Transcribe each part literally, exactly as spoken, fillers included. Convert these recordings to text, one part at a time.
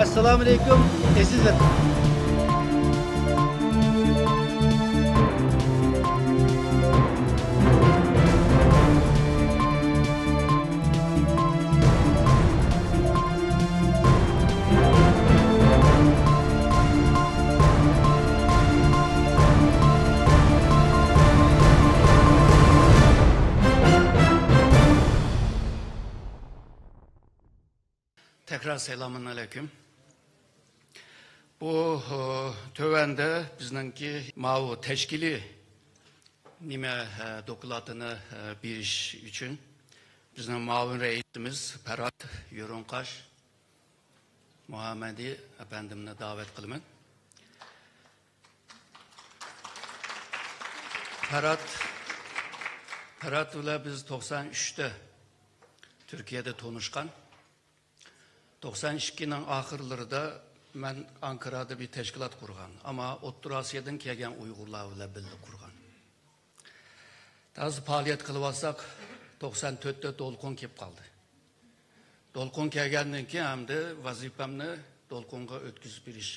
ئەسسالامۇئەلەيكۇم، ئەزىز ۋەتەن. تەكرار سالامۇن ئەلەيكۇم. بۇ، ئۇ، تۆۋەندە بىزنىڭكى ماۋۇ تەشكىلىي نېمە، ئە، دوكلاتىنى، ئە، بېرىش ئۈچۈن بىزنىڭ مۇئاۋىن رەئىسىمىز پەرھات يورۇڭقاش مۇھەممەدى ئەپەندىمنى دەۋەت قىلىمەن. پەرھات، پەرھات بىلەن بىز توقسان ئۈچتە تۈركىيەدە تونۇشقان. توقسان ئىككىنىڭ ئاخىرلىرىدا مەن ئانكارادا بىر تەشكىلات قۇرغان، ئەمما ئوتتۇرا ئاسىيادىن كەلگەن ئۇيغۇرلار بىلەن بىللە قۇرغان. تازا پائالىيەت قىلىۋاتساق، توقسان تۆتتە دولقۇن كېلىپ قالدى. دولقۇن كەلگەندىن كېيىن ئەمدى ۋەزىپەمنى دولقۇنغا ئۆتكۈزۈپ بېرىش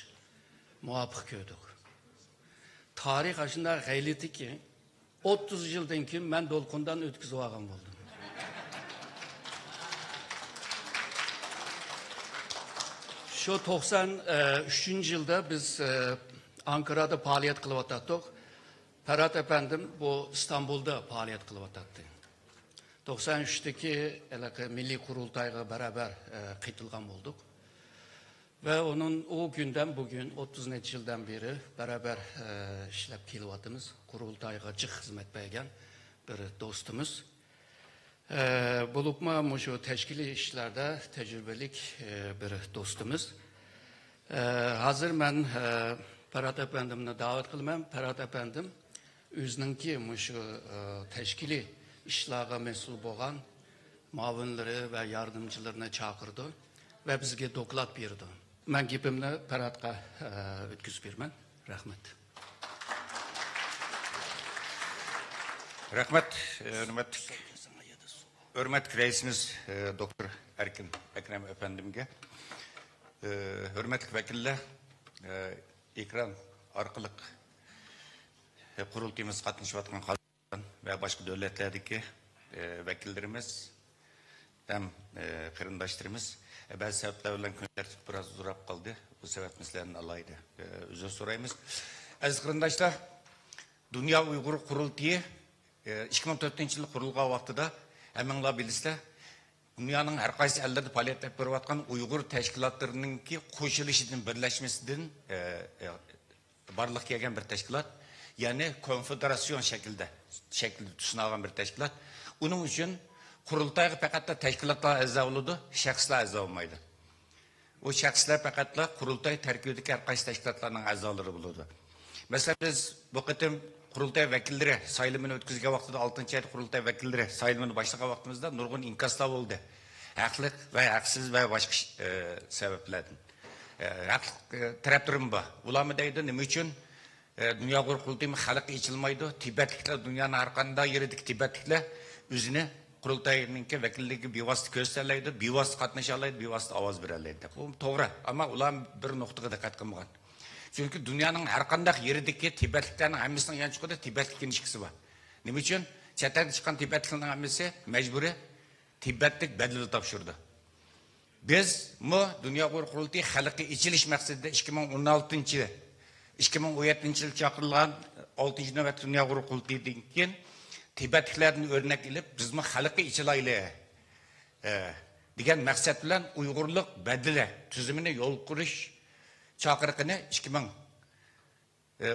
مۇۋاپىق كۆردۇق. تارىخ ئاشۇنداق غەلىتىكى، ئوتتۇز يىلدىن كېيىن مەن دولقۇندىن ئۆتكۈزۈۋالغان بولدۇم. شۇ توقسان ئۈچىنچى يىلدا بىز، ئە، ئانكارادا پائالىيەت قىلىۋاتاتتۇق. پەرھات ئەپەندىم بۇ ئىستانبۇلدا پائالىيەت قىلىۋاتاتتى. توقسان ئۈچتىكى ھېلىقى مىللىي قۇرۇلتايغا بارابەر، ئە، قېتىلغان بولدۇق. ۋە ئۇنىڭ ئۇ كۈندىن بۈگۈن ئوتتۇز نەچچە يىلدىن بېرى بارابەر، ئە، ئىشلەپ كېلىۋاتىمىز. قۇرۇلتايغا جىق خىزمەت بەرگەن بىر دوستىمىز. ئە، بولۇپمۇ مۇشۇ تەشكىلىي ئىشلاردا تەجرىبىلىك، ئە، بىر دوستىمىز. ئە، ھازىر مەن، ئە، پەرھات ئەپەندىمنى دەۋەت قىلىمەن. پەرھات ئەپەندىم ئۆزىنىڭكى مۇشۇ، ئە، تەشكىلىي ئىشلارغا مەسئۇل بولغان مۇئاۋىنلىرى ۋە ياردەمچىلىرىنى چاقىرىدۇ ۋە بىزگە دوكلات بېرىدۇ. مەن گېپىمنى پەرھاتقا، ئە، ئۆتكۈزۈپ بېرىمەن. رەھمەت. رەھمەت، ھۆرمەتلىك، ھۆرمەتلىك رەئىسىمىز، دوكتور ئەركىن ئەكرەم ئەپەندىمگە. ھۆرمەتلىك ۋەكىللەر، ئېكران ئارقىلىق قۇرۇلتىيىمىزغا قاتنىشىۋاتقان ۋە باشقا دۆلەتلەردىكى، ئە، ۋەكىللىرىمىز ھەم، ئە، قېرىنداشلىرىمىز، ئە، بەزى سەۋەبلەر بىلەن كۈن تەرتىپى بىراز ئۇزىراپ قالدى. بۇ سەۋەبتىن سىلەردىن ئالاھىدە، ئە، ئۆزۈر سورايمىز. ئەزىز قېرىنداشلار، دۇنيا ئۇيغۇر قۇرۇلتىيى، ئە، ئىككى مىڭ تۆتىنچى يىل قۇرۇلغان ۋاقتىدا ھەممىڭلار بىلىسىلەر، دۇنيانىڭ ھەر قايسى ئەللىرىدە پائالىيەت ئېلىپ بېرىۋاتقان ئۇيغۇر تەشكىلاتلىرىنىڭكى قوشۇلۇشىدىن، بىرلەشمىسىدىن، ئە، ئە، بارلىققا كەلگەن بىر تەشكىلات، يەنى كونفېدېراتسىيون شەكلىدە، شەكلىدە تۇتۇشۇنالغان بىر تەشكىلات. ئۇنىڭ ئۈچۈن قۇرۇلتايغا پەقەتلا تەشكىلاتلار ئەزا بولىدۇ، شەخسلەر ئەزا بولمايدۇ. ئۇ شەخسلەر پەقەتلا قۇرۇلتاي تەركىبىدىكى ھەر قايسى تەشكىلاتلارنىڭ ئەزالىرى بولىدۇ. مەسىلەن، بىز بۇ قېتىم قۇرۇلتاي ۋەكىللىرى سايلىمىنى ئۆتكۈزگەن ۋاقتىدا، ئالتىنچى ئايدا قۇرۇلتاي ۋەكىللىرى سايلىمىنى باشلىغان ۋاقتىمىزدا نۇرغۇن ئىنكاسلار بولدى. ھەقلىق ۋە ھەقسىز ۋە باشقا ئىش، ئە، سەۋەبلەردىن. ئە، ھەقلىق، ئە، تەرەپلىرىمۇ بار. ئۇلارمۇ دەيدۇ، نېمە ئۈچۈن، ئە، دۇنيا ئۇيغۇر قۇرۇلتىيىمۇ خەلققە ئېچىلمايدۇ؟ تىبەتلىكلەر، دۇنيانىڭ ھەر قانداق يېرىدىكى تىبەتلىكلەر ئۆزىنى قۇرۇلتاينىڭكى ۋەكىللىكىگە بىۋاسىتە كۆرسىتەلەيدۇ، بىۋاسىتە قاتنىشالايدۇ، بىۋاسىتە ئاۋاز بېرەلەيدۇ دەپ. بۇ توغرا. ئەمما ئۇلار بىر نۇقتىغا دىققەت قىلمىغان. چۈنكى دۇنيانىڭ ھەر قانداق يېرىدىكى تىبەتلىكلەرنىڭ ھەممىسىنىڭ يانچۇقىدا تىبەتلىك كىنىشكىسى بار. نېمە ئۈچۈن؟ چەت ئەلدە چىققان تىبەتلىكلەرنىڭ ھەممىسى مەجبۇرىي تىبەتلىك بەدىلى تاپشۇرىدۇ. بىزمۇ دۇنيا ئۇيغۇر قۇرۇلتىيى خەلققە ئېچىلىش مەقسىتىدە ئىككى مىڭ ئون ئالتىنچى، ئىككى مىڭ ئون يەتتىنچى يىل چاقىرىلغان ئالتىنچى نۆۋەت دۇنيا ئۇيغۇر قۇرۇلتىيىدىن كېيىن تىبەتلىكلەردىن ئۆرنەك ئېلىپ، بىزمۇ خەلققە ئېچىلايلى، ئە، دېگەن مەقسەت بىلەن ئۇيغۇرلۇق بەدىلى تۈزۈمىنى يولغا قويۇش چاقىرىقىنى ئىككى مىڭ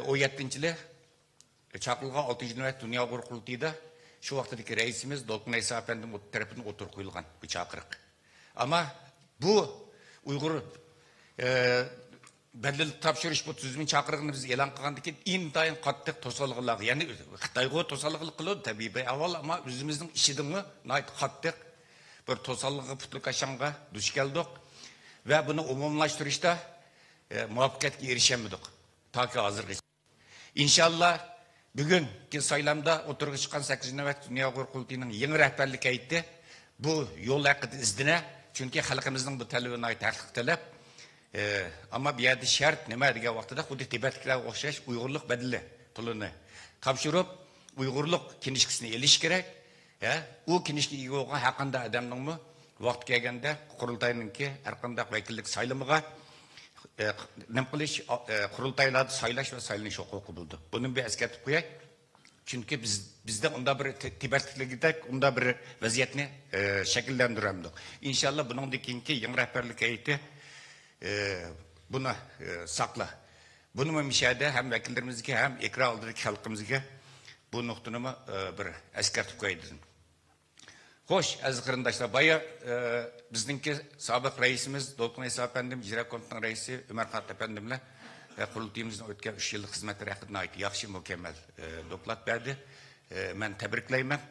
ئون يەتتىنچى يىلى چاقىرىلغان ئالتىنچى نۆۋەت دۇنيا ئۇيغۇر قۇرۇلتىيىدا شۇ ۋاقىتتىكى رەئىسىمىز دولقۇن ئەيسا ئەپەندىم تەرىپىدىن ئوتتۇرىغا قويۇلغان بۇ چاقىرىق. ئەمما بۇ ئۇيغۇر، ئە، بەدىل تاپشۇرۇش بۇ تۈزۈم چاقىرىقىنى بىز ئېلان قىلغاندىن كېيىن ئىنتايىن قاتتىق توسالغۇلارغا، يەنى خىتايغۇ توسالغۇ قىلىدۇ تەبىئىي بىر ئەھۋال، ئەمما ئۆزىمىزنىڭ ئىچىدىمۇ ناھايىتى قاتتىق بىر توسالغۇغا، پۇتلىكاشاڭغا دۇچ كەلدۇق ۋە بۇنى ئومۇملاشتۇرۇشتا، ئە، مۇۋەپپەقىيەتكە ئېرىشەلمىدۇق تاكى ھازىرغىچە. ئىنشاللا، بۈگۈنكى سايلامدا ئوتتۇرىغا چىققان سەككىزىنچى نۆۋەت دۇنيا ئۇيغۇر قۇرۇلتىيىنىڭ يېڭى رەھبەرلىك ھەيئىتى بۇ يول ھەققىدە ئىزدىنە. چۈنكى خەلقىمىزنىڭ بۇ تەلىپى ناھايىتى ھەقلىق تەلەپ. ئەمما بۇ يەردە شەرت نېمە دېگەن ۋاقتىدا، خۇددى تىبەتلىكلەرگە ئوخشاش ئۇيغۇرلۇق بەدىلى پۇلىنى تاپشۇرۇپ، ئۇيغۇرلۇق كىنىشكىسىنى ئېلىش كېرەك. ھە، ئۇ كىنىشكىگە ئىگە بولغان ھەر قانداق ئادەمنىڭمۇ ۋاقتى كەلگەندە قۇرۇلتاينىڭكى ھەر قانداق ۋەكىللىك سايلىمىغا، ئە، نېمە قىلىش، ئە، قۇرۇلتايلاردا سايلاش ۋە سايلىنىش ھوقۇقى بولىدۇ. بۇنى بىر ئەسكەرتىپ قوياي. چۈنكى بىز، بىزدە ئۇنداق بىر تى-، تىبەتلىكلەردەك ئۇنداق بىر ۋەزىيەتنى، ئە، شەكىللەندۈرەلمىدۇق. ئىنشاللا بۇنىڭدىن كېيىنكى يېڭى رەھبەرلىك ھەيئىتى، ئە، بۇنى، ئە، ساقلا. بۇنىمۇ مىشەدە ھەم ۋەكىللىرىمىزگە، ھەم ئېكران ئالدىدىكى خەلقىمىزگە بۇ نۇقتىنىمۇ، ئە، بىر ئەسكەرتىپ قوياي دېدىم. خوش، ئەزىز قېرىنداشلار، بايا، ئە، بىزنىڭكى سابىق رەئىسىمىز دولقۇن ئەيسا ئەپەندىم، ئىجرا كومىتېتىنىڭ رەئىسى ئۆمەر قانات ئەپەندىم بىلەن، ئە، قۇرۇلتىيىمىزنىڭ ئۆتكەن ئۈچ يىللىق خىزمەتلىرى ھەققىدە ناھايىتى ياخشى، مۇكەممەل، ئە، دوكلات بەردى. ئە، مەن تەبرىكلەيمەن.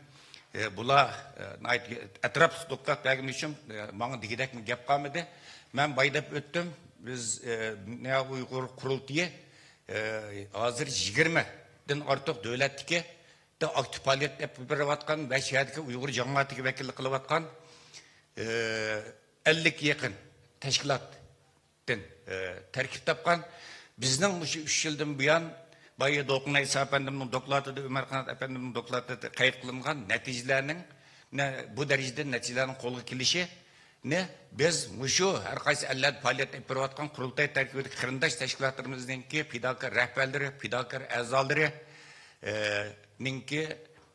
ئە، بۇلار، ئە، ناھايىتى ئەتراپلىق دوكلات بەرگىنى ئۈچۈن، ئە، ماڭا دېگۈدەكمۇ گەپ قالمىدى. مەن بايا دەپ ئۆتتۈم. بىز، ئە، دۇنيا ئۇيغۇر قۇرۇلتىيى، ئە، ھازىر يىگىرمىدىن ئارتۇق دۆلەتتىكى ئاكتىپ پائالىيەت ئېلىپ بېرىۋاتقان ۋە شۇ يەردىكى ئۇيغۇر جامائىتىگە ۋەكىللىك قىلىۋاتقان، ئە، ئەللىككە يېقىن تەشكىلاتتىن، ئە، تەركىب تاپقان. بىزنىڭ مۇشۇ ئۈچ يىلدىن بۇيان، بايا دولقۇن ئەيسا ئەپەندىمنىڭ دوكلاتىدا، ئۆمەر قانات ئەپەندىمنىڭ دوكلاتىدا قەيت قىلىنغان نەتىجىلەرنىڭ، نە، بۇ دەرىجىدە نەتىجىلەرنىڭ قولغا كېلىشى، نى بىز مۇشۇ ھەر قايسى ئەللەردە پائالىيەت ئېلىپ بېرىۋاتقان قۇرۇلتاي تەركىبىدىكى قېرىنداش تەشكىلاتلىرىمىزنىڭكى پىداكار رەھبەرلىرى، پىداكار ئەزالىرى، ئە، نىڭكى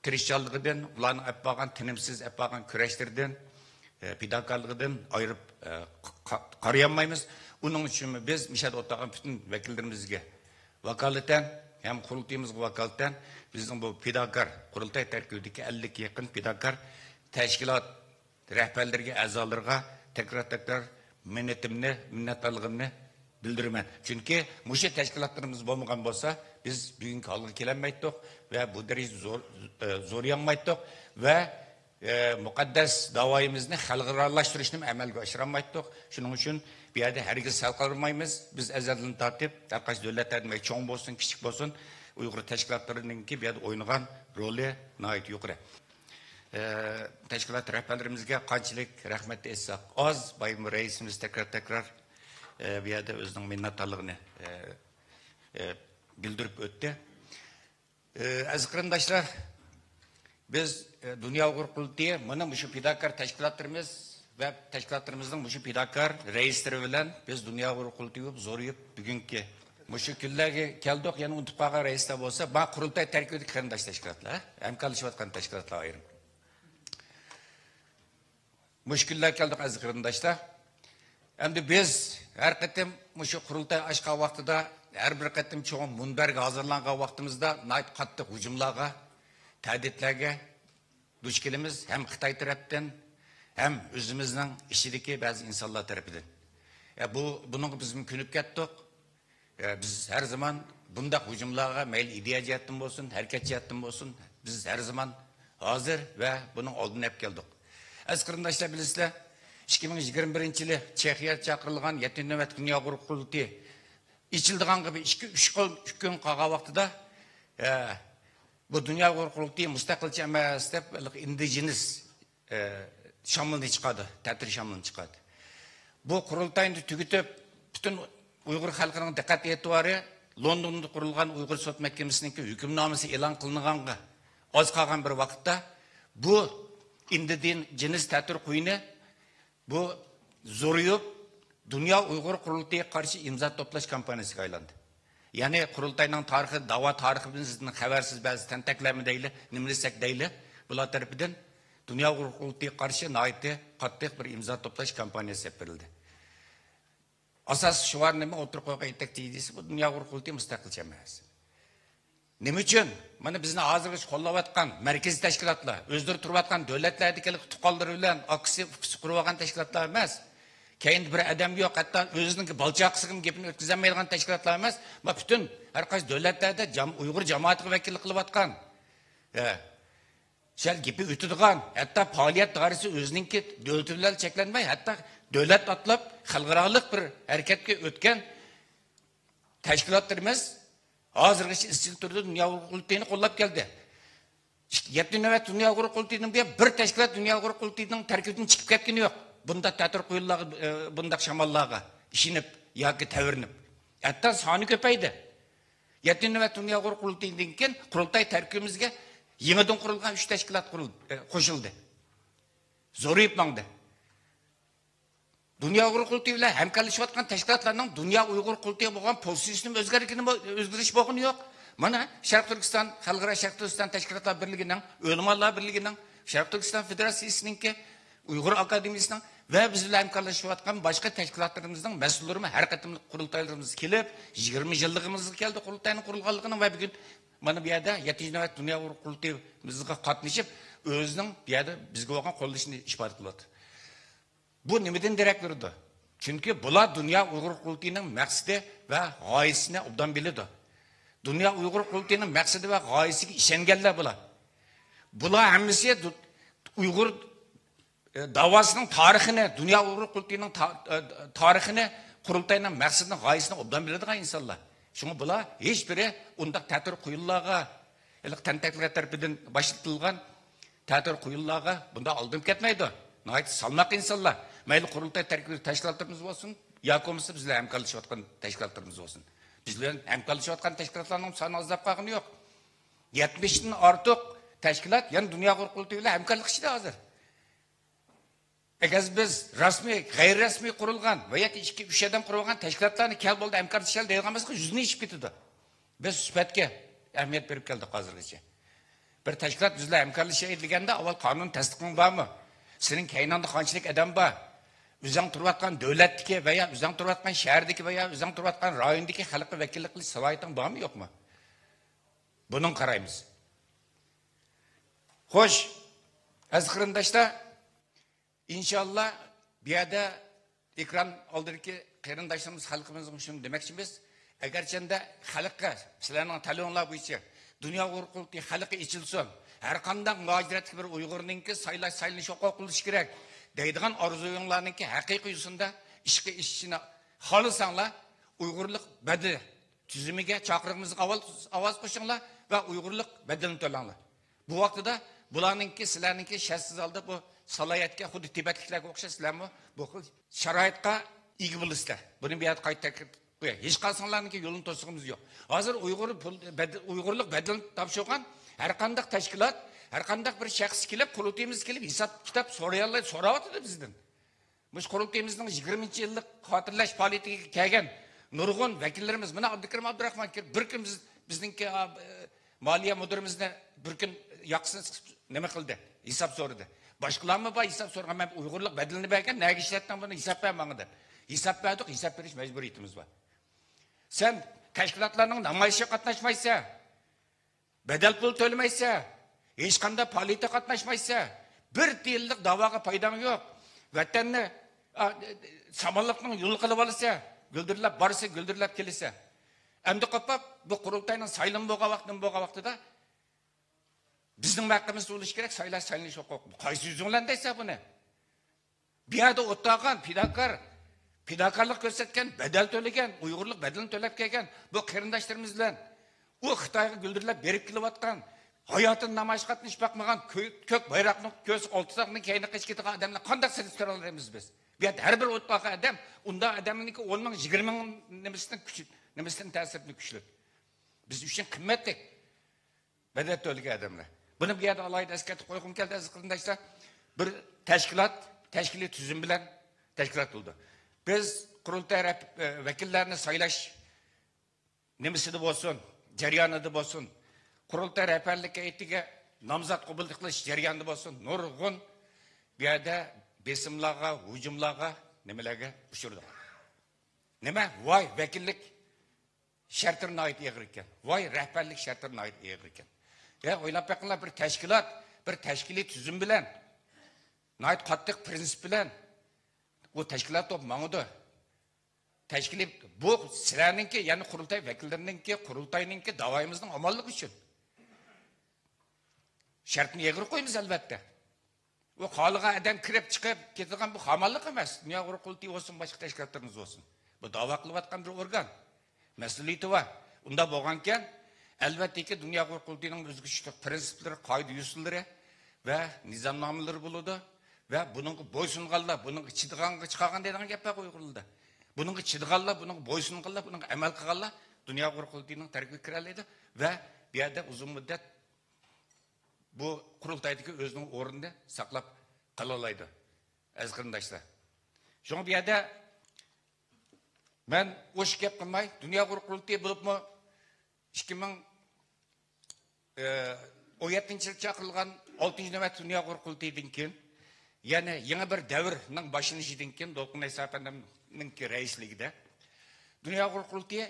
تىرىشچانلىقىدىن، ئۇلارنىڭ ئېلىپ بارغان، تىنىمسىز ئېلىپ بارغان كۈرەشلىرىدىن، ئە، پىداكارلىقىدىن ئايرىپ، ئە، ق-، ق-، قارىيالمايمىز. ئۇنىڭ ئۈچۈنمۇ بىز مۇشۇ يەردە ئولتۇرغان پۈتۈن ۋەكىللىرىمىزگە ۋاكالىتەن ھەم قۇرۇلتىيىمىزغا ۋاكالىتەن بىزنىڭ بۇ پىداكار، قۇرۇلتاي تەركىبىدىكى ئەللىككە يېقىن پىداكار تەشكىلات رەھبەرلىرىگە، ئەزالىرىغا تەكرار-تەكرار مىننىتىمنى، مىننەتدارلىقىمنى بىلدۈرىمەن. چۈنكى مۇشۇ تەشكىلاتلىرىمىز بولمىغان بولسا، بىز بۈگۈنكى ھالغا كېلەلمەيتتۇق ۋە بۇ دەرىجىدە زور، ئە، زورىيالمايتتۇق ۋە، ئە، مۇقەددەس داۋايىمىزنى خەلقئارالاشتۇرۇشنىمۇ ئەمەلگە ئاشۇرالمايتتۇق. شۇنىڭ ئۈچۈن بۇ يەردە ھەرگىز سەل قالمايمىز. بىز ئەزەلدىن تارتىپ، ھەر قايسى دۆلەتلەردىن، چوڭ بولسۇن، كىچىك بولسۇن، ئۇيغۇر تەشكىلاتلىرىنىڭكى بۇ يەردە ئوينىغان رولى ناھايىتى يۇقىرى. ئە، تەشكىلات رەھبەرلىرىمىزگە قانچىلىك رەھمەت ئېيتساق ئاز، بايىمۇ رەئىسىمىز تەكرار-تەكرار، ئە، بۇ يەردە ئۆزىنىڭ مىننەتدارلىقىنى، ئە، ئە، بىلدۈرۈپ ئۆتتى. ئە، ئەزىز قېرىنداشلار، بىز، ئە، دۇنيا ئۇيغۇر قۇرۇلتىيى مانا مۇشۇ پىداكار تەشكىلاتلىرىمىز ۋە تەشكىلاتلىرىمىزنىڭ مۇشۇ پىداكار رەئىسلىرى بىلەن بىز دۇنيا ئۇيغۇر قۇرۇلتىيى بولۇپ زورىيىپ، بۈگۈنكى مۇشۇ كۈنلەرگە كەلدۇق. يەنە ئۇنتۇپ قالغان رەئىسلەر بولسا، ما قۇرۇلتاي تەركىبىدىكى قېرىنداش تەشكىلاتلار، ھەمكارلىشىۋاتقان تەشكىلاتلار ئايرىم. مۇشۇ كۈنلەرگە كەلدۇق، ئەزىز قېرىنداشلار. ئەمدى بىز ھەر قېتىم مۇشۇ قۇرۇلتاي ئاچقان ۋاقتىدا، ھەر بىر قېتىم چوڭ مۇنبەرگە ھازىرلانغان ۋاقتىمىزدا ناھايىتى قاتتىق ھۇجۇملارغا، تەھدىتلەرگە دۇچ كېلىمىز، ھەم خىتاي تەرەپتىن، ھەم ئۆزىمىزنىڭ ئىچىدىكى بەزى ئىنسانلار تەرىپىدىن. ئە، بۇ، بۇنىڭغا بىزمۇ كۆنۈپ كەتتۇق. ئە، بىز ھەر زامان بۇنداق ھۇجۇملارغا مەيلى ئىدىيە جەھەتتىن بولسۇن، ھەرىكەت جەھەتتىن بولسۇن، بىز ھەر زامان ھازىر ۋە بۇنىڭ ئالدىنى ئېلىپ كەلدۇق. ئەزىز قېرىنداشلار، بىلىسىلەر، ئىككى مىڭ يىگىرمە بىرىنچى يىلى چېخىيەدە چاقىرىلغان يەتتىنچى نۆۋەتلىك دۇنيا ئۇيغۇر قۇرۇلتىيى ئېچىلىدىغانغا بىر ئىككى، ئۈچ كۈن، ئۈچ كۈن قالغان ۋاقتىدا، ئە، بۇ دۇنيا ئۇيغۇر قۇرۇلتىيى مۇستەقىلچى ئەمەس دەپ، ئىندىجېنىس، ئە، شامىلىنى چىقاردى، تەتۈر شامىلىنى چىقاردى. بۇ قۇرۇلتاينى تۈگىتىپ، پۈتۈن ئۇيغۇر خەلقىنىڭ دىققەت ئېتىبارى لوندوندا قۇرۇلغان ئۇيغۇر سوت مەھكىمىسىنىڭكى ھۆكۈمنامىسى ئېلان قىلىنغانغا ئاز قالغان بىر ۋاقىتتا، بۇ ئىندىجېنىس تەتۈر قۇيۇنى بۇ زورىيىپ، دۇنيا ئۇيغۇر قۇرۇلتىيىغا قارشى ئىمزا توپلاش كامپانىيىسىگە ئايلاندى. يەنى قۇرۇلتاينىڭ تارىخى، داۋا تارىخىدىن سىزدىن خەۋەرسىز بەزى تەنتەكلەرمۇ دەيلى، نېمە دېسەك دەيلى، بۇلار تەرىپىدىن دۇنيا ئۇيغۇر قۇرۇلتىيىغا قارشى ناھايىتى قاتتىق بىر ئىمزا توپلاش كامپانىيىسى ئېلىپ بېرىلدى. ئاساسىي شوئار نېمە ئوتتۇرىغا قويغان يېتەكچى دېسە، بۇ دۇنيا ئۇيغۇر قۇرۇلتىيى مۇستەقىلچى ئەمەس. نېمە ئۈچۈن؟ مانا بىزنى ھازىرغىچە قوللاۋاتقان مەركىزىي تەشكىلاتلار، ئۆزلىرى تۇرۇۋاتقان دۆلەتلەردىكى تۇغقانلىرى بىلەن ئاكىسى، ئۇكىسى قۇرۇۋالغان تەشكىلاتلار ئەمەس. كەينىدە بىر ئادەم يوق، ھەتتا ئۆزىنىڭكى بالا چاقىسىغىمۇ گېپىنى ئۆتكۈزەلمەيدىغان تەشكىلاتلار ئەمەس. ما پۈتۈن ھەر قايسى دۆلەتلەردە جام-، ئۇيغۇر جامائىتىغا ۋەكىللىك قىلىۋاتقان. ھە. شۇ يەردە گېپى ئۆتىدىغان، ھەتتا پائالىيەت دائىرىسى ئۆزىنىڭكى دۆلىتى بىلەن چەكلەنمەي، ھەتتا دۆلەت ئاتلاپ خەلقئارالىق بىر ھەرىكەتكە ئۆتكەن تەشكىلاتلىرىمىز ھازىرغىچە ئىزچىل تۈردە دۇنيا ئۇيغۇر قۇرۇلتىيىنى قوللاپ كەلدى. يەتتە نۆۋەت دۇنيا ئۇيغۇر قۇرۇلتىيىدىن بۇيان بىر تەشكىلات دۇنيا ئۇيغۇر قۇرۇلتىيىنىڭ تەركىبىدىن چىقىپ كەتكىنى يوق. بۇنداق تەتۈر قۇيۇنلارغا، ئە، بۇنداق شاماللارغا ئىشىنىپ، ياكى تەۋرىنىپ، ھەتتا سانى كۆپەيدى. يەتتىنچى نۆۋەت دۇنيا ئۇيغۇر قۇرۇلتىيىدىن كېيىن قۇرۇلتاي تەركىبىمىزگە يېڭىدىن قۇرۇلغان ئۈچ تەشكىلات قۇرۇل-، ئە، قوشۇلدى. زورىيىپ ماڭدى. دۇنيا ئۇيغۇر قۇرۇلتىيى بىلەن ھەمكارلىشىۋاتقان تەشكىلاتلارنىڭ دۇنيا ئۇيغۇر قۇرۇلتىيىغا بولغان پوزىتسىيىسىنىمۇ ئۆزگەرگىنى، ئۆزگىرىش بولغىنى يوق. مانا، شەرقىي تۈركىستان، خەلقئارا شەرقىي تۈركىستان تەشكىلاتلار بىرلىكىنىڭ، ئۆلىمالار بىرلىكىنىڭ، شەرقىي تۈركىستان فېدېراتسىيىسىنىڭكى، ئۇيغۇر ئاكادېمىيىسىنىڭ ۋە بىز بىلەن ھەمكارلىشىۋاتقان باشقا تەشكىلاتلىرىمىزنىڭ مەسئۇللىرىمۇ ھەر قېتىملىق قۇرۇلتايلىرىمىزغا كېلىپ، يىگىرمە يىللىقىمىزغا كەلدى قۇرۇلتاينىڭ قۇرۇلغانلىقىنىڭ ۋە بۈگۈن مانا بۇ يەردە يەتتىنچى نۆۋەت دۇنيا ئۇيغۇر قۇرۇلتىيىمىزغا قاتنىشىپ، ئۆزىنىڭ بۇ يەردە بىزگە بولغان قوللىشىنى ئىپادە قىلىۋاتىدۇ. بۇ نېمىدىن دېرەك بېرىدۇ؟ چۈنكى بۇلار دۇنيا ئۇيغۇر قۇرۇلتىيىنىڭ مەقسىتى ۋە غايىسىنى ئوبدان بىلىدۇ. دۇنيا ئۇيغۇر قۇرۇلتىيىنىڭ مەقسىتى ۋە غايىسىگە ئىشەنگەنلەر بۇلار. بۇلار ھەممىسى دۇ-، ئۇيغۇر، ئە، داۋاسىنىڭ تارىخىنى، دۇنيا ئۇيغۇر قۇرۇلتىيىنىڭ تا-، ئە، تارىخىنى، قۇرۇلتاينىڭ مەقسىتىنى، غايىسىنى ئوبدان بىلىدىغان ئىنسانلار. شۇڭا بۇلار ھېچبىرى ئۇنداق تەتۈر قۇيۇنلارغا، ھېلىقى تەنتەكلەر تەرىپىدىن باشلىتىلغان تەتۈر قۇيۇنلارغا بۇنداق ئالدىنىپ كەتمەيدۇ. ناھايىتى سالماق ئىنسانلار. مەيلى قۇرۇلتاي تەركىبىدىكى تەشكىلاتلىرىمىز بولسۇن، ياكى بولمىسا بىز بىلەن ھەمكارلىشىۋاتقان تەشكىلاتلىرىمىز بولسۇن. بىز بىلەن ھەمكارلىشىۋاتقان تەشكىلاتلارنىڭ سانى ئازلاپ قالغىنى يوق. يەتمىشتىن ئارتۇق تەشكىلات يەنە دۇنيا ئۇيغۇر قۇرۇلتىيى بىلەن ھەمكارلىق ئىچىدە ھازىر. ئەگەر بىز رەسمىي، غەيرىي رەسمىي قۇرۇلغان ۋە ياكى ئىككى، ئۈچ ئادەم قۇرۇلغان تەشكىلاتلارنى كەل بولدى ھەمكارلىشايلى دەيدىغان بولساق، يۈزىنى ئېچىپ كېتىدۇ. بىز سۈپەتكە ئەھمىيەت بېرىپ كەلدۇق ھازىرغىچە. بىر تەشكىلات بىز بىلەن ھەمكارلىشاي دېگەندە، ئاۋۋال قانۇن تەستىقىڭ بارمۇ؟ سېنىڭ كەينىڭدە قانچىلىك ئادەم بار؟ ئۆزۈڭ تۇرۇۋاتقان دۆلەتتىكى ۋە يا ئۆزۈڭ تۇرۇۋاتقان شەھەردىكى ۋە يا ئۆزۈڭ تۇرۇۋاتقان رايوندىكى خەلققە ۋەكىللىك قىلىش سالاھىيىتىڭ بارمۇ، يوقمۇ؟ بۇنىڭغا قارايمىز. خوش، ئەزىز قېرىنداشلار، ئىنشاللا، بۇ يەردە ئېكران ئالدىدىكى قېرىنداشلىرىمىز، خەلقىمىزغا شۇنى دېمەكچىمىز. ئەگەرچەندە خەلققە، سىلەرنىڭ تەلىپىڭلار بويىچە دۇنيا ئۇيغۇر قۇرۇلتىيى خەلقى ئېچىلسۇن، ھەر قانداق مۇھاجىرەتتىكى بىر ئۇيغۇرنىڭكى سايلاش، سايلىنىش ھوقۇقى بولۇشى كېرەك دەيدىغان ئارزۇيۇڭلارنىڭكى ھەقىقىي يۈزىسىندە ئىشقا ئېشىشىنى خالىساڭلار، ئۇيغۇرلۇق بەدىلى تۈزۈمىگە چاقىرىقىمىزغا ئاۋاز، ئاۋاز قوشۇڭلار ۋە ئۇيغۇرلۇق بەدىلىنى تۆلەڭلار. بۇ ۋاقتىدا بۇلارنىڭكى، سىلەرنىڭكى شەرتسىز ھالدا بۇ سالاھىيەتكە، خۇددى تىبەتلىكلەرگە ئوخشاش، سىلەرمۇ بۇ خىل شارائىتقا ئىگە بولىسىلەر. بۇنى بۇ يەردە قايتا تەكىتلەپ قوياي. ھېچقايسىڭلارنىڭكى يولىنى توسىدىغىنىمىز يوق. ھازىر ئۇيغۇر پۇل، بەدىل-، ئۇيغۇرلۇق بەدىلىنى تاپشۇرغان ھەر قانداق تەشكىلات، ھەر قانداق بىر شەخس كېلىپ، قۇرۇلتىيىمىزغا كېلىپ، ھېساب كىتاب سورايالاي-، سوراۋاتىدۇ بىزدىن. مۇشۇ قۇرۇلتىيىمىزنىڭ يىگىرمىنچى يىللىق خاتىرىلەش پائالىيىتىگە كەلگەن نۇرغۇن ۋەكىللىرىمىز، مانا، ئابدۇكېرىم ئابدۇراخمان كىرىپ، بىر كۈن بىز، بىزنىڭكى، ئا، مالىيە مۇدىرىمىزنى بىر كۈن ياقىسىنى سىقىپ نېمە قىلدى؟ ھېساب سورىدى. باشقىلارمۇ بار ھېساب سورىغان، مەن ئۇيغۇرلۇق بەدىلىنى بەرگەن، نەگە ئىشلەتتىڭ بۇنى؟ ھېساب بەر ماڭا دەپ. ھېساب بەردۇق، ھېساب بېرىش مەجبۇرىيىتىمىز بار. سەن تەشكىلاتلارنىڭ نامايىشىغا قاتناشمايسەن. بەدەل پۇل تۆلىمەيسە، ھېچقانداق پائالىيەتكە قاتناشمايسە، بىر تىيىنلىق داۋاغا پايداڭ يوق. ۋەتەننى، ئا، سامانلىقنىڭ يولى قىلىۋالىسە، گۈلدۈرلەپ بارسا، گۈلدۈرلەپ كېلىسە. ئەمدى قوپاپ، بۇ قۇرۇلتاينىڭ سايلىمى بولغان ۋاقتى، نېمە بولغان ۋاقتىدا بىزنىڭ ھەققىمىزدە بولۇشى كېرەك، سايلاش، سايلىنىش ھوقۇقى. قايسى يۈزۈڭ بىلەن دەيسەن بۇنى؟ بۇ يەردە ئولتۇرغان پىداكار، پىداكارلىق كۆرسەتكەن، بەدەل تۆلىگەن، ئۇيغۇرلۇق بەدىلىنى تۆلەپ كەلگەن بۇ قېرىنداشلىرىمىز بىلەن ئۇ خىتايغا گۈلدۈرلەپ بېرىپ كېلىۋاتقان، ھاياتىدا نامايىشقا قاتنىشىپ باقمىغان، كۆ-، كۆك بايراقنى كۆرسە، ئالتە تاغنىڭ كەينىگە قېچىپ كېتىدىغان ئادەملەر قانداق سېلىشتۇرالايمىز بىز؟ بۇ يەردە ھەر بىر ئولتۇرغان ئادەم ئۇنداق ئادەمنىڭكى ئون مىڭ، يىگىرمە مىڭ نېمىسىنىڭ كۈچى، نېمىسىنىڭ تەسىرى كۈچلۈك. بىز ئۈچۈن قىممەتلىك. مەدەت تۆلىگەن ئادەملەر. بۇنى بۇ يەردە ئالاھىدە ئەسكەرتىپ قويغۇم كەلدى، ئەزىز قېرىنداشلار. بىر تەشكىلات، تەشكىلىي تۈزۈم بىلەن تەشكىلات بولىدۇ. بىز قۇرۇلتاي رەپ-، ئە، ۋەكىللەرنى سايلاش نېمىسىدە بولسۇن، جەريانىدا بولسۇن، قۇرۇلتاي رەھبەرلىك ھەيئىتىگە نامزات قوبۇل قىلىش جەريانىدا بولسۇن، نۇرغۇن بۇ يەردە بېسىملارغا، ھۇجۇملارغا، نېمىلەرگە ئۇچرىدۇق. نېمە؟ ۋاي، ۋەكىللىك شەرتلىرى ناھايىتى ئېغىر ئىكەن. ۋاي، رەھبەرلىك شەرتلىرى ناھايىتى ئېغىر ئىكەن. يا، ئويلاپ بېقىڭلار، بىر تەشكىلات، بىر تەشكىلىي تۈزۈم بىلەن، ناھايىتى قاتتىق پرىنسىپ بىلەن ئۇ تەشكىلات بولۇپ ماڭىدۇ. تەشكىلىي، بۇ سىلەرنىڭكى، يەنى قۇرۇلتاي ۋەكىللىرىنىڭكى، قۇرۇلتاينىڭكى، داۋايىمىزنىڭ ئامانلىقى ئۈچۈن شەرتنى ئېغىر قويىمىز، ئەلۋەتتە. ئۇ خالىغان ئادەم كىرىپ چىقىپ كېتىدىغان بۇ خامانلىق ئەمەس. دۇنيا ئۇيغۇر قۇرۇلتىيى بولسۇن، باشقا تەشكىلاتلىرىمىز بولسۇن. بۇ داۋا قىلىۋاتقان بىر ئورگان. مەسئۇلىيىتى بار. ئۇنداق بولغانكەن، ئەلۋەتتىكى، دۇنيا ئۇيغۇر قۇرۇلتىيىنىڭ ئۆزىگە تۇشلۇق پرىنسىپلىرى، قائىدە-يوسۇنلىرى ۋە نىزامنامىلىرى بولىدۇ. ۋە بۇنىڭغا بويسۇنغانلار، بۇنىڭغا چىدىغانغا چىقارغان دەيدىغان گەپ بار ئۇيغۇرلاردا. بۇنىڭغا چىدىغانلار، بۇنىڭغا بويسۇنغانلار، بۇنىڭغا ئەمەل قىلغانلار دۇنيا ئۇيغۇر قۇرۇلتىيىنىڭ تەركىبىگە كىرەلەيدۇ ۋە بۇ يەردە ئۇزۇن مۇددەت بۇ قۇرۇلتايدىكى ئۆزىنىڭ ئورنىنى ساقلاپ قالالايدۇ، ئەزىز قېرىنداشلار. شۇڭا بۇ يەردە مەن ئوشۇق گەپ قىلماي، دۇنيا ئۇيغۇر قۇرۇلتىيى بولۇپمۇ ئىككى مىڭ ئون يەتتىنچى يىل چاقىرىلغان ئالتىنچى نۆۋەت دۇنيا ئۇيغۇر قۇرۇلتىيىدىن كېيىن، يەنى يېڭى بىر دەۋرنىڭ باشلىنىشىدىن كېيىن، دولقۇن ئەيسا ئەپەندىمنىڭكى رەئىسلىكىدە دۇنيا ئۇيغۇر قۇرۇلتىيى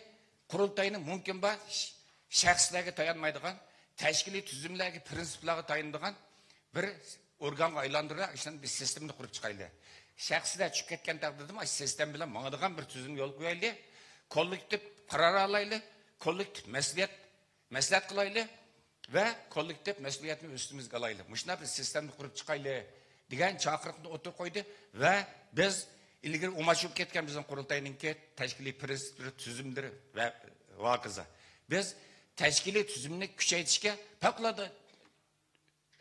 قۇرۇلتاينى مۇمكىن بار ش-، شەخسلەرگە تايانمايدىغان، تەشكىلىي تۈزۈملەرگە، پىرىنسىپلارغا تايىنىدىغان بىر ئورگانغا ئايلاندۇرۇپ، ئىشلەپ بىر سىستېمىنى قۇرۇپ چىقايلى. شەخسلەر چۈشۈپ كەتكەن تەقدىردىمۇ، ئاشۇ سىستېما بىلەن ماڭىدىغان بىر تۈزۈم يولغا قويايلى. كوللېكتىپ قارار ئالايلى، كوللېكتىپ مەسئۇلىيەت، مەسلىھەت قىلايلى ۋە كوللېكتىپ مەسئۇلىيەتنى ئۈستىمىزگە ئالايلى. مۇشۇنداق بىر سىستېمىنى قۇرۇپ چىقايلى، دېگەن چاقىرىقنى ئوتتۇرىغا قويدى ۋە بىز ئىلگىرى ئۇماچ بولۇپ كەتكەن بىزنىڭ قۇرۇلتاينىڭكى تەشكىلىي پىرىنسىپلىرى، تۈزۈملىرى ۋە ھاكازا. بىز تەشكىلىي تۈزۈمنى كۈچەيتىشكە پەۋقۇلئاددە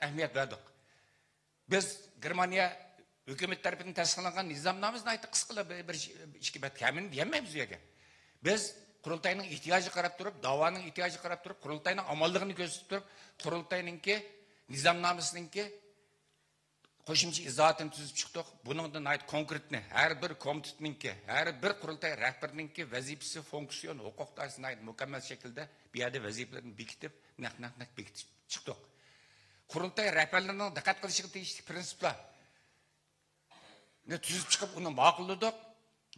ئەھمىيەت بەردۇق. بىز گېرمانىيە ھۆكۈمىتى تەرىپىدىن تەستىقلانغان نىزامنامىسى ناھايىتى قىسقىلا بىر، بىر، بىر ئىككى بەت، ھەممىنى دېيەلمەيمىز ئۇ يەرگە. بىز قۇرۇلتاينىڭ ئېھتىياجىغا قاراپ تۇرۇپ، داۋانىڭ ئېھتىياجىغا قاراپ تۇرۇپ، قۇرۇلتاينىڭ ئامانلىقىنى كۆزىتىپ تۇرۇپ، قۇرۇلتاينىڭكى نىزامنامىسىنىڭكى قوشۇمچە ئىزاھاتىنى تۈزۈپ چىقتۇق. بۇنىڭدا ناھايىتى كونكرېتنى، ھەر بىر كومىتېتنىڭكى، ھەر بىر قۇرۇلتاي رەھبىرىنىڭكى ۋەزىپىسى، فۇنكسىيون، ھوقۇق دائىرىسى ناھايىتى مۇكەممەل شەكىلدە بۇ يەردە ۋەزىپىلىرىنى بېكىتىپ، نەق، نەق، نەق بېكىتىپ چىقتۇق. قۇرۇلتاي رەھبەرلىرىنىڭ دىققەت قىلىشىغا تېگىشلىك پىرىنسىپلارنى تۈزۈپ چىقىپ، ئۇنى ماقۇللىدۇق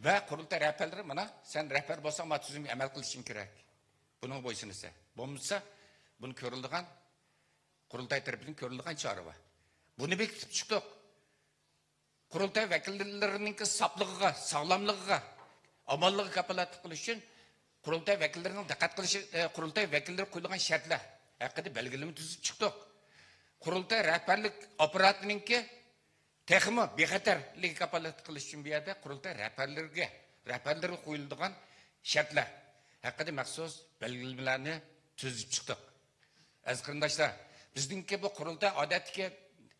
ۋە قۇرۇلتاي رەھبەرلىرى، مانا، سەن رەھبەر بولساڭ، مانا تۈزۈمگە ئەمەل قىلىشىڭ كېرەك. بۇنىڭغا بويسۇنىسەن. بولمىسا، بۇنى كۆرۈلىدىغان، قۇرۇلتاي تەرىپىدىن كۆرۈلىدىغان چارە بار. بۇنى بېكىتىپ چىقتۇق. قۇرۇلتاي ۋەكىللىرىنىڭكى ساپلىقىغا، ساغلاملىقىغا، ئامانلىقىغا كاپالەتلىك قىلىش ئۈچۈن قۇرۇلتاي ۋەكىللىرىنىڭ دىققەت قىلىشى، ئە، قۇرۇلتاي ۋەكىللىرى قويىدىغان شەرتلەر ھەققىدە بەلگىلىمە تۈزۈپ چىقتۇق. قۇرۇلتاي رەھبەرلىك ئاپپاراتىنىڭكى تېخىمۇ بىخەتەرلىكىگە كاپالەتلىك قىلىش ئۈچۈن بۇ يەردە قۇرۇلتاي رەھبەرلىرىگە، رەھبەرلىرىگە قويۇلىدىغان شەرتلەر ھەققىدە مەخسۇس بەلگىلىمىلەرنى تۈزۈپ چىقتۇق. ئەزىز قېرىنداشلار، بىزنىڭكى بۇ قۇرۇلتاي ئادەتتىكى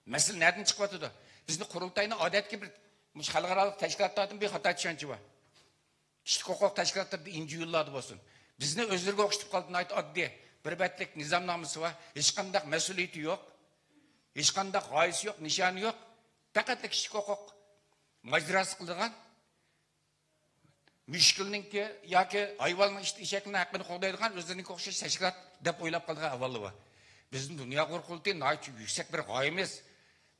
مەسىلە نەدىن چىقىۋاتىدۇ؟ بىزنى قۇرۇلتاينى ئادەتتىكى بىر مۇشۇ خەلقئارالىق تەشكىلاتلاردىن بىر خاتا چۈشەنچە بار. كىشىلىك ھوقۇق تەشكىلاتلىرىدا ئىنجىيۇللاردا بولسۇن. بىزنى ئۆزلىرىگە ئوخشىتىپ قالدى، ناھايىتى ئاددىي. بىر بەتلىك نىزامنامىسى بار، ھېچقانداق مەسئۇلىيىتى يوق، ھېچقانداق غايىسى يوق، نىشانى يوق. پەقەتلا كىشىلىك ھوقۇق ماجىراسى قىلىدىغان، مۈشكۈلنىڭكى ياكى ھايۋاننىڭ ئىت ئېشەكنىڭ ھەققىنى قوغدايدىغان ئۆزلىرىنىڭكى ئوخشاش تەشكىلات دەپ ئويلاپ قالىدىغان ئەھۋاللار بار. بىزنىڭ دۇنيا ئۇيغۇر قۇرۇلتىيى ناھايىتى يۈكسەك بىر غايىمىز،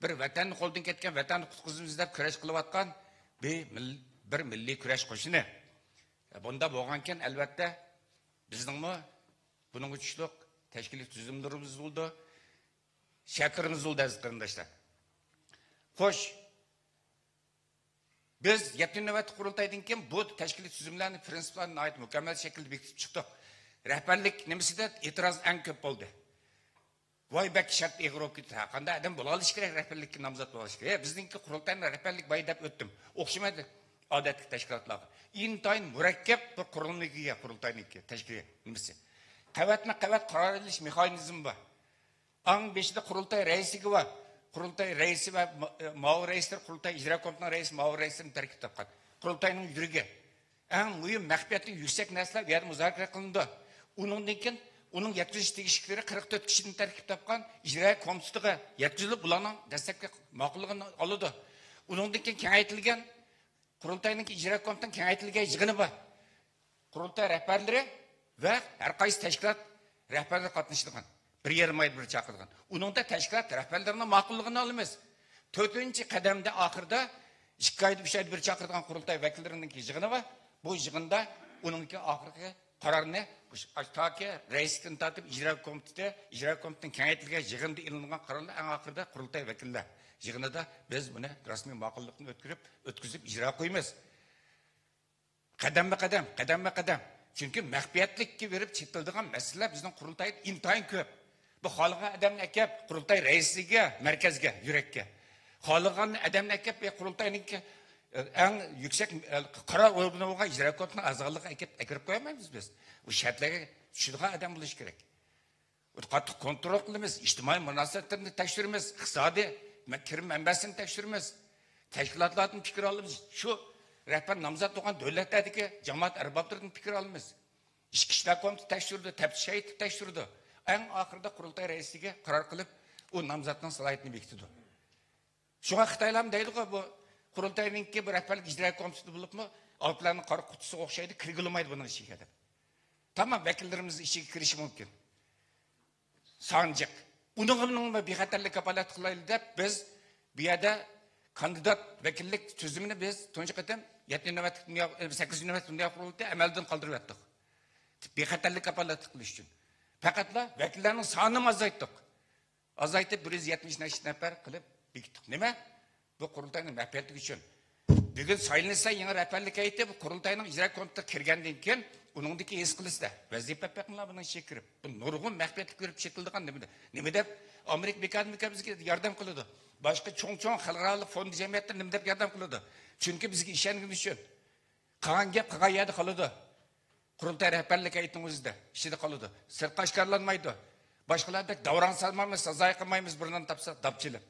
بىر ۋەتەننى قولدىن كەتكەن ۋەتەننى قۇتقۇزىمىز دەپ كۈرەش قىلىۋاتقان بىر مىل-، بىر مىللىي كۈرەش قوشۇنى. بۇنداق بولغانكەن، ئەلۋەتتە، بىزنىڭمۇ بۇنىڭغا چۈشلۈك تەشكىلىي تۈزۈملىرىمىز بولىدۇ، شەرتلىرىمىز بولىدۇ، ئەزىز قېرىنداشلار. خوش، بىز يەتتىنچى نۆۋەتلىك قۇرۇلتايدىن كېيىن بۇ تەشكىلىي تۈزۈملەرنى، پىرىنسىپلارنى ناھايىتى مۇكەممەل شەكىلدە بېكىتىپ چىقتۇق. رەھبەرلىك نېمىسىدە ئېتىراز ئەڭ كۆپ بولدى. ۋاي، بەك شەرت ئېغىر بولۇپ كېتىدۇ. ھە، قانداق ئادەم بولالىشى كېرەك، رەھبەرلىككە نامزات بولالىشى كېرەك. ھە، بىزنىڭكى قۇرۇلتاينىڭ رەھبەرلىك بايى دەپ ئۆتتۈم. ئوخشىمايدۇ ئادەتتىكى تەشكىلاتلارغا. ئىنتايىن مۇرەككەپ بىر قۇرۇلمىگە ئىگە قۇرۇلتاينىڭكى تەشكىلىي نېمىسى. قەۋەتمۇ قەۋەت قارار ئېلىش مېخانىزمى بار. ئەڭ بېشىدا قۇرۇلتاي رەئىسلىكى بار. قۇرۇلتاي رەئىسى ۋە ما-، مۇئاۋىن رەئىسلىرى، قۇرۇلتاي ئىجرا كومىتېتىنىڭ رەئىسى، مۇئاۋىن رەئىسلىرىنى تەركىب تاپقان. قۇرۇلتاينىڭ يۈرىكى. ئەڭ مۇھىم مەخپىيەتلىك يۈكسەك نەرسىلەر بۇ يەردە مۇزاكىرە قىلىنىدۇ. ئۇنىڭدىن كېيىن ئۇنىڭ يەتكۈزۈش تېگىشلىكلىرى قىرىق تۆت كىشىدىن تەركىب تاپقان ئىجرا كومىتېتىغا يەتكۈزۈلۈپ، ئۇلارنىڭ دەسلەپكى ماقۇللۇقىنى ئالىدۇ. ئۇنىڭدىن كېيىن كېڭەيتىلگەن، قۇرۇلتاينىڭكى ئىجرا كومىتېتىنىڭ كېڭەيتىلگەن يىغىنى بار. قۇرۇلتاي رەھبەرلىرى ۋە ھەر قايسى تەشكىلات رەھبەرلىرى قاتنىشىدىغان، بىر يېرىم ئايدا بىر چاقىرىدىغان. ئۇنىڭدا تەشكىلات رەھبەرلىرىنىڭ ماقۇللۇقىنى ئالىمىز. تۆتىنچى قەدەمدە ئاخىرىدا ئىككى ئايدا، ئۈچ ئايدا بىر چاقىرىدىغان قۇرۇلتاي ۋەكىللىرىنىڭكى يىغىنى بار. بۇ يىغىندا ئۇنىڭكى ئاخىرقى قارارنى، تاكى رەئىسلىكتىن تارتىپ ئىجرا كومىتېتى، ئىجرا كومىتېتىنىڭ كېڭەيتىلگەن يىغىنىدا ئېلىنغان قارارلار ئەڭ ئاخىرىدا قۇرۇلتاي ۋەكىللەر يىغىنىدا بىز بۇنى رەسمىي ماقۇللۇقنى ئۆتكۈرۈپ، ئۆتكۈزۈپ ئىجرا قويىمىز. قەدەممۇ قەدەم، قەدەممۇ قەدەم. چۈنكى مەخپىيەتلىككە بېرىپ چېتىلىدىغان مەسىلىلەر بىزنىڭ قۇرۇلتايدا ئىنتايىن كۆپ. بۇ خالىغان ئادەمنى ئەكەپ قۇرۇلتاي رەئىسىگە، مەركەزگە، يۈرەككە. خالىغان ئادەمنى ئەكەپ، ئە، قۇرۇلتاينىڭكى، ئە، ئەڭ يۈكسەك، ئە، قارار ئورگىنى بولغان ئىجرا كومىتېتنىڭ ئەزالىقىغا ئەكەپ، ئەكىرىپ قويالمايمىز بىز. ئۇ شەرتلەرگە چۈشىدىغان ئادەم بولۇشى كېرەك. قاتتىق كونترول قىلىمىز، ئىجتىمائىي مۇناسىۋەتلىرىنى تەكشۈرىمىز، ئىقتىسادىي مە-، كىرىم مەنبەسىنى تەكشۈرىمىز، تەشكىلاتلاردىن پىكىر ئالىمىز. شۇ رەھبەر نامزات بولغان دۆلەتلەردىكى جامائەت ئەربابلىرىدىن پىكىر ئالىمىز. ئىچكى ئىشلار كومىتېتى تەكشۈرىدۇ، تەپتىش ھەيئىتى تەكشۈرىدۇ. ئەڭ ئاخىرىدا قۇرۇلتاي رەئىسىگە قارار قىلىپ، ئۇ نامزاتنىڭ سالاھىيىتىنى بېكىتىدۇ. شۇڭا خىتايلارمۇ دەيدىغۇ، بۇ قۇرۇلتاينىڭكى بۇ رەھبەرلىك ئىجرائىي كومىتېتى بولۇپمۇ، ئالپىلارنىڭ قارا قۇتىسىغا ئوخشايدۇ، كىرگىلى بولمايدۇ بۇنىڭ ئىچىگە دەپ. تامام ۋەكىللىرىمىز ئىچىگە كىرىشى مۇمكىن. سان جىق. ئۇنىڭغا بىخەتەرلىك كاپالەتلىك قىلايلى دەپ، بىز بۇ يەردە كاندىدات ۋەكىللىك تۈزۈمىنى بىز تۇنجى قېتىم يەتتىنچى نۆۋەتلىك دۇنيا، سەككىزىنچى نۆۋەتلىك دۇنيا قۇرۇلتىيى ئەمەلدىن قالدۇرۇۋەتتۇق. بىخەتەرلىك كاپالەتلىك قىلىش ئۈچۈن. پەقەتلا ۋەكىللەرنىڭ سانىنى ئازايتتۇق. ئازايتىپ، بىر يۈز يەتمىش نەچچە نەپەر قىلىپ بېكىتتۇق. نېمە؟ بۇ قۇرۇلتاينىڭ مەخپىيەتلىكى ئۈچۈن. بۈگۈن سايلىنىسا يېڭى رەھبەرلىك ھەيئىتى، بۇ قۇرۇلتاينىڭ ئىجرا كومىتېتىغا كىرگەندىن كېيىن، ئۇنىڭدىكى ھېس قىلىسىلەر. ۋەزىپە بېقىڭلار بۇنىڭ ئىچىگە كىرىپ. بۇ نۇرغۇن مەخپىيەتلىك كۆرۈپ چېتىلىدىغان نېمە، نېمە دەپ ئامېرىكا بىكارمىكان بىزگە ياردەم قىلىدۇ؟ باشقا چوڭ-چوڭ خەلقئارالىق فوند جەمئىيەتلىرى نېمە دەپ ياردەم قىلىدۇ؟ چۈنكى بىزگە ئىشەنگىنى ئۈچۈن. قىلغان گەپ قىلغان يەردە قالىدۇ. قۇرۇلتاي رەھبەرلىك ھەيئىتىنىڭ ئۆزىدە، ئىچىدە قالىدۇ. سىرتقا ئاشكارىلانمايدۇ. باشقىلاردەك داۋراڭ سالمايمىز، سازايى قىلمايمىز، بۇرنىنى تاپسا داپ چېلىپ.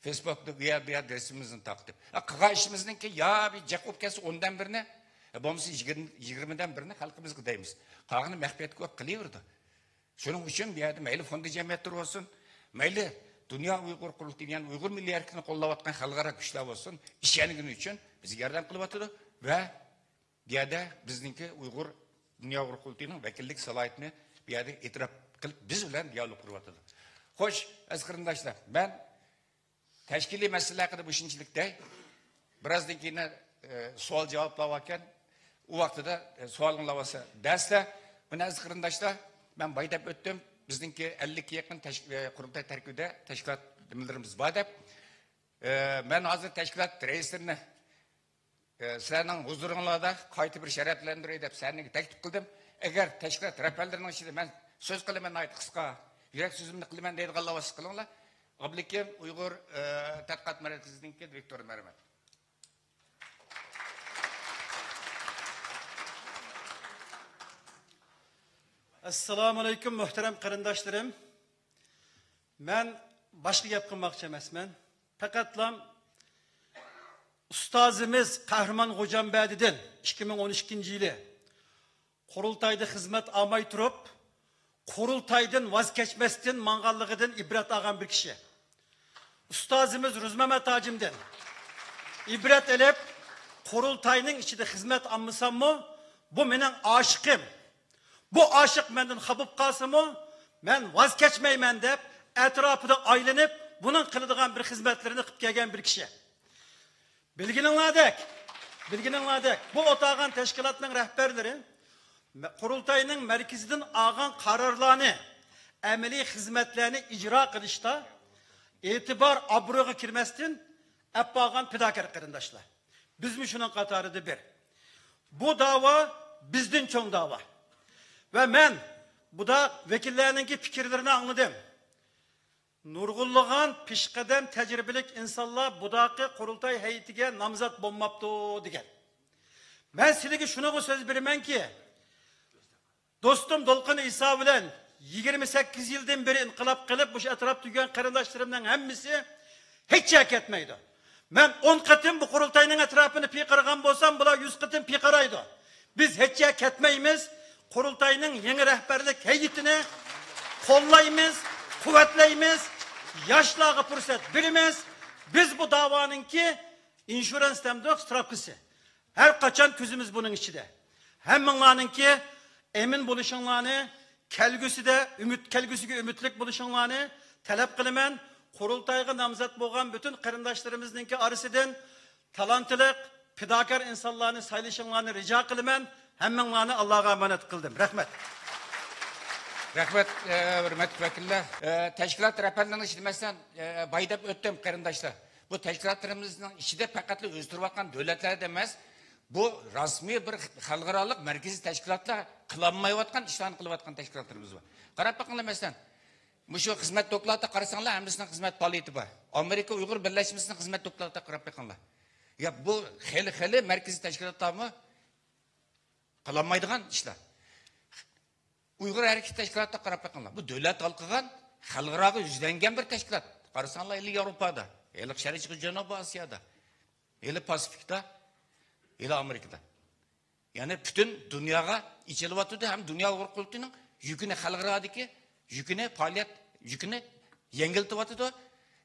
فېيسبۇكتا ئۇ يەر، بۇ يەر رەسىمىمىزنى تارقىتىپ. ھە، قىلغان ئىشىمىزنىڭكى يا بىر جىق بولۇپ كەتسە ئوندىن بىرنى، ھە، بولمىسا يىگىرمە، يىگىرمىدىن بىرنى خەلقىمىزگە دەيمىز. قالغىنى مەخپىيەتكە قويۇپ قىلىۋېرىدۇ. شۇنىڭ ئۈچۈن بۇ يەردە مەيلى فوندى جەمئىيەتلىرى بولسۇن، مەيلى دۇنيا ئۇيغۇر قۇرۇلتىيى، يەنى ئۇيغۇر مىللىي ھەرىكىتىنى قوللاۋاتقان خەلقئارا كۈچلەر بولسۇن، ئىشەنگىنى ئۈچۈن بىزگە ياردەم قىلىۋاتىدۇ ۋە بۇ يەردە بىزنىڭكى ئۇيغۇر، دۇنيا ئۇيغۇر قۇرۇلتىيىنىڭ ۋەكىللىك سالاھىيىتىنى بۇ يەردە ئېتىراپ قىلىپ، بىز بىلەن دىئالوگ قۇرۇۋاتىدۇ. خوش، ئەزىز قېرىنداشلار، مەن تەشكىلىي مەسىلە ھەققىدە مۇشۇنچىلىك دەي. بىرازدىن كېيىن، ئە، سوئال جاۋابلار باركەن. ئۇ ۋاقتىدا، ئە، سوئالىڭلار بولسا دەرسلەر. مانا، ئەزىز قېرىنداشلار، مەن بايا دەپ ئۆتتۈم، بىزنىڭكى ئەللىككە يېقىن تەش-، ئە، قۇرۇلتاي تەركىبىدە تەشكىلات نېمىلىرىمىز بار دەپ. ئە، مەن ھازىر تەشكىلات رەئىسلىرىنى، ئە، سىلەرنىڭ ھۇزۇرۇڭلاردا قايتا بىر شەرەپلەندۈرەي دەپ سىلەرنىڭ تەكلىپ قىلدىم. ئەگەر تەشكىلات رەھبەرلىرىنىڭ ئىچىدە مەن سۆز قىلىمەن، ناھايىتى قىسقا، يۈرەك سۆزۈمنى قىلىمەن دەيدىغانلار بولسا قىلىڭلار. ئابلىكىم ئۇيغۇر، ئە، تەتقىقات مەركىزىنىڭكى دىرېكتورى، مەرھەمەت. ئەسسالامۇ ئەلەيكۇم، مۆھتەرەم قېرىنداشلىرىم. مەن باشقا گەپ قىلماقچى ئەمەسمەن. پەقەتلا ئۇستازىمىز قەھرىمان غوجامبەدىدىن ئىككى مىڭ ئون ئىككىنچى يىلى قۇرۇلتايدا خىزمەت ئالماي تۇرۇپ، قۇرۇلتايدىن ۋاز كەچمەستىن ماڭغانلىقىدىن ئىبرەت ئالغان بىر كىشى. ئۇستازىمىز رۇزمەمەت ھاجىمدىن ئىبرەت ئېلىپ، قۇرۇلتاينىڭ ئىچىدە خىزمەت ئالمىساممۇ، بۇ مېنىڭ ئاشىقىم. بۇ ئاشىق مەندىن خاپا بولۇپ قالسىمۇ، مەن ۋاز كەچمەيمەن دەپ، ئەتراپىدا ئايلىنىپ، بۇنىڭ قىلىدىغان بىر خىزمەتلىرىنى قىلىپ كەلگەن بىر كىشى. بىلگىنىڭلاردەك، بىلگىنىڭلاردەك، بۇ ئولتۇرغان تەشكىلاتنىڭ رەھبەرلىرى مە-، قۇرۇلتاينىڭ مەركىزىدىن ئالغان قارارلارنى، ئەمەلىي خىزمەتلەرنى ئىجرا قىلىشتا ئېتىبار، ئابرۇيغا كىرمەستىن ئەپ بارغان پىداكار قېرىنداشلار. بىزمۇ شۇنىڭ قاتارىدا بىر. بۇ داۋا بىزدىن چوڭ داۋا. ۋە مەن بۇدا ۋەكىللەرنىڭكى پىكىرلىرىنى ئاڭلىدىم. نۇرغۇنلىغان پېشقەدەم تەجرىبىلىك ئىنسانلار بۇداقى قۇرۇلتاي ھەيئىتىگە نامزات بولماپتۇ دېگەن. مەن سىلىگە شۇنىڭغا سۆز بېرىمەنكى، دوستۇم دولقۇن ئىسا بىلەن يىگىرمە سەككىز يىلدىن بېرى ئىنقىلاب قىلىپ، مۇشۇ ئەتراپتا يۈرگەن قېرىنداشلىرىمنىڭ ھەممىسى ھېچ يەرگە كەتمەيدۇ. مەن ئون قېتىم بۇ قۇرۇلتاينىڭ ئەتراپىنى پىرقىرىغان بولسام، بۇلار يۈز قېتىم پىرقىرايدۇ. بىز ھېچ يەرگە كەتمەيمىز. قۇرۇلتاينىڭ يېڭى رەھبەرلىك ھەيئىتىنى قوللايمىز، قۇۋۋەتلەيمىز، ياشلارغا پۇرسەت بېرىمىز. بىز بۇ داۋانىڭكى ئىنشۇرانس دەمدۇق، ستراپكىسى. ھەر قاچان كۆزىمىز بۇنىڭ ئىچىدە. ھەممىڭلارنىڭكى ئەمىن بولۇشۇڭلارنى، كەلگۈسىدە ئۈمىد، كەلگۈسىگە ئۈمىدلىك بولۇشۇڭلارنى تەلەپ قىلىمەن. قۇرۇلتايغا نامزات بولغان پۈتۈن قېرىنداشلىرىمىزنىڭكى ئارىسىدىن تالانتلىق، پىداكار ئىنسانلارنى سايلىشىڭلارنى رىجا قىلىمەن. ھەممىڭلارنى ئاللاغا ئامانەت قىلدىم. رەھمەت. رەھمەت، ئە، ھۆرمەتلىك ۋەكىللەر. ئە، تەشكىلات رەھبەرلىرىنىڭ ئىچىدە، مەسىلەن، ئە، بايا دەپ ئۆتتۈم، قېرىنداشلار. بۇ تەشكىلاتلىرىمىزنىڭ ئىچىدە پەقەتلا ئۆزى تۇرۇۋاتقان دۆلەتلەردە ئەمەس، بۇ رەسمىي بىر خەلقئارالىق مەركىزىي تەشكىلاتلار قىلالمايۋاتقان ئىشلارنى قىلىۋاتقان تەشكىلاتلىرىمىز بار. قاراپ بېقىڭلار، مەسىلەن، مۇشۇ خىزمەت دوكلاتىغا قارىساڭلار، ھەممىسىنىڭ خىزمەت پائالىيىتى بار. ئامېرىكا ئۇيغۇر بىرلەشمىسىنىڭ خىزمەت دوكلاتىغا قاراپ بېقىڭلار. يا، بۇ خېلى، خېلى مەركىزىي تەشكىلاتلارمۇ قىلالمايدىغان ئىشلار. ئۇيغۇر ھەرىكىتى تەشكىلاتىغا قاراپ بېقىڭلار. بۇ دۆلەت ھالقىغان، خەلقئاراغا يۈزلەنگەن بىر تەشكىلات. قارىساڭلار، ھېلى ياۋروپادا، ھېلى شەرقىي جەنۇبىي ئاسىيادا، ھېلى پاسىفىكتا. ھېلى ئامېرىكىدا. يەنى پۈتۈن دۇنياغا ئېچىلىۋاتىدۇ ھەم دۇنيا ئۇيغۇر قۇرۇلتىيىنىڭ يۈكىنى، خەلقئارادىكى يۈكىنى، پائالىيەت يۈكىنى يەڭگىلتىۋاتىدۇ.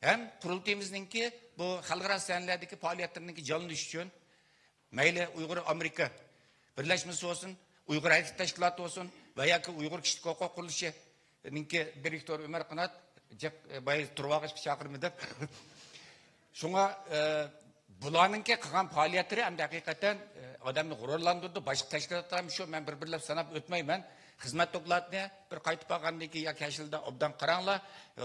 ھەم قۇرۇلتىيىمىزنىڭكى بۇ خەلقئارا سەھنىلەردىكى پائالىيەتلىرىنىڭكى جانلىنىشى ئۈچۈن مەيلى ئۇيغۇر ئامېرىكا بىرلەشمىسى بولسۇن، ئۇيغۇر ھەرىكىتى تەشكىلاتى بولسۇن ۋە ياكى ئۇيغۇر كىشىلىك ھوقۇق قۇرۇلۇشىنىڭكى دىرېكتورى ئۆمەر قانات، جىق، بايا تۇرۇۋالغاچقا چاقىرمىدىم. شۇڭا، ئە، بۇلارنىڭكى قىلغان پائالىيەتلىرى ئەمدى ھەقىقەتەن، ئە، ئادەمنى غۇرۇرلاندۇرىدۇ. باشقا تەشكىلاتلار ھەم شۇ، مەن بىر-بىرلەپ ساناپ ئۆتمەيمەن. خىزمەت دوكلاتىنى بىر قايتىپ بارغاندىن كېيىن ياكى ھەر يىلدا ئوبدان قاراڭلار.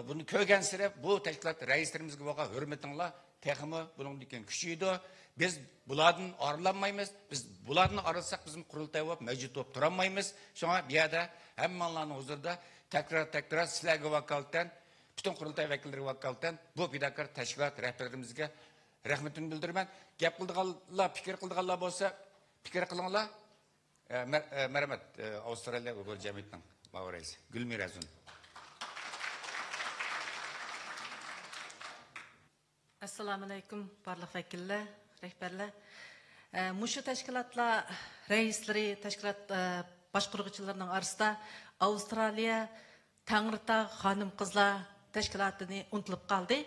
بۇنى كۆرگەنسېرى بۇ تەشكىلات رەئىسلىرىمىزگە بولغان ھۆرمىتىڭلار تېخىمۇ بۇنىڭدىن كېيىن كۈچىيىدۇ. بىز بۇلاردىن ئايرىلالمايمىز. بىز بۇلاردىن ئايرىلساق، بىزمۇ قۇرۇلتاي بولۇپ مەۋجۇت بولۇپ تۇرالمايمىز. شۇڭا بۇ يەردە ھەممىڭلارنىڭ ھۇزۇرىدا تەكرار-تەكرار سىلەرگە ۋاكالىتەن، پۈتۈن قۇرۇلتاي ۋەكىللىرىگە ۋاكالىتەن بۇ پىداكار تەشكىلات رەھبەرلىرىمىزگە رەھمىتىمنى بىلدۈرىمەن. گەپ قىلىدىغانلار، پىكىر قىلىدىغانلار بولسا، پىكىر قىلىڭلار. ئە، مەر-، ئە، مەرھەمەت، ئە، ئاۋسترالىيە ئۇيغۇر جەمئىيىتىنىڭ مۇئاۋىن رەئىسى گۈلمىرە زۇن. ئەسسالامۇئەلەيكۇم، بارلىق ۋەكىللەر، رەھبەرلەر. ئە، مۇشۇ تەشكىلاتلار رەئىسلىرى، تەشكىلات، ئە، باشقۇرغۇچىلىرىنىڭ ئارىسىدا ئاۋسترالىيە تەڭرىتاغ خانىم-قىزلار تەشكىلاتىنى ئۇنتۇلۇپ قالدى.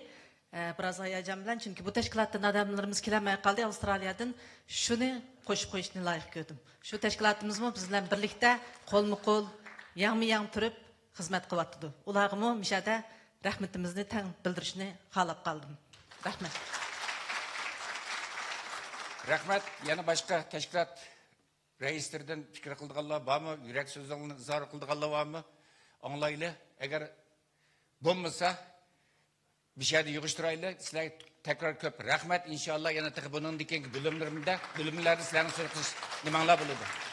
ئە، بىراز ھاياجان بىلەن، چۈنكى بۇ تەشكىلاتتىن ئادەملىرىمىز كېلەلمەي قالدى ئاۋسترالىيەدىن. شۇنى قوشۇپ قويۇشنى لايىق كۆردۈم. شۇ تەشكىلاتىمىزمۇ بىز بىلەن بىرلىكتە قولمۇ قول، ياڭمۇ ياڭ تۇرۇپ خىزمەت قىلىۋاتىدۇ. ئۇلارغىمۇ مۇشۇ يەردە رەھمىتىمىزنى تەڭ بىلدۈرۈشنى خالاپ قالدىم. رەھمەت. رەھمەت. يەنە باشقا تەشكىلات رەئىسلىرىدىن پىكىر قىلىدىغانلار بارمۇ؟ يۈرەك سۆزلىرىنى ئىزھار قىلىدىغانلار بارمۇ؟ ئاڭلايلى. ئەگەر بولمىسا، بىر يەردە يىغىشتۇرايلى. سىلەرگە تەكرار كۆپ رەھمەت. ئىنشاللا يەنە تېخى بۇنىڭدىن كېيىنكى بۆلۈملىرىمدە، بۆلۈملەردە سىلەرنىڭ سۆز قىلىش نېمەڭلار بولىدۇ.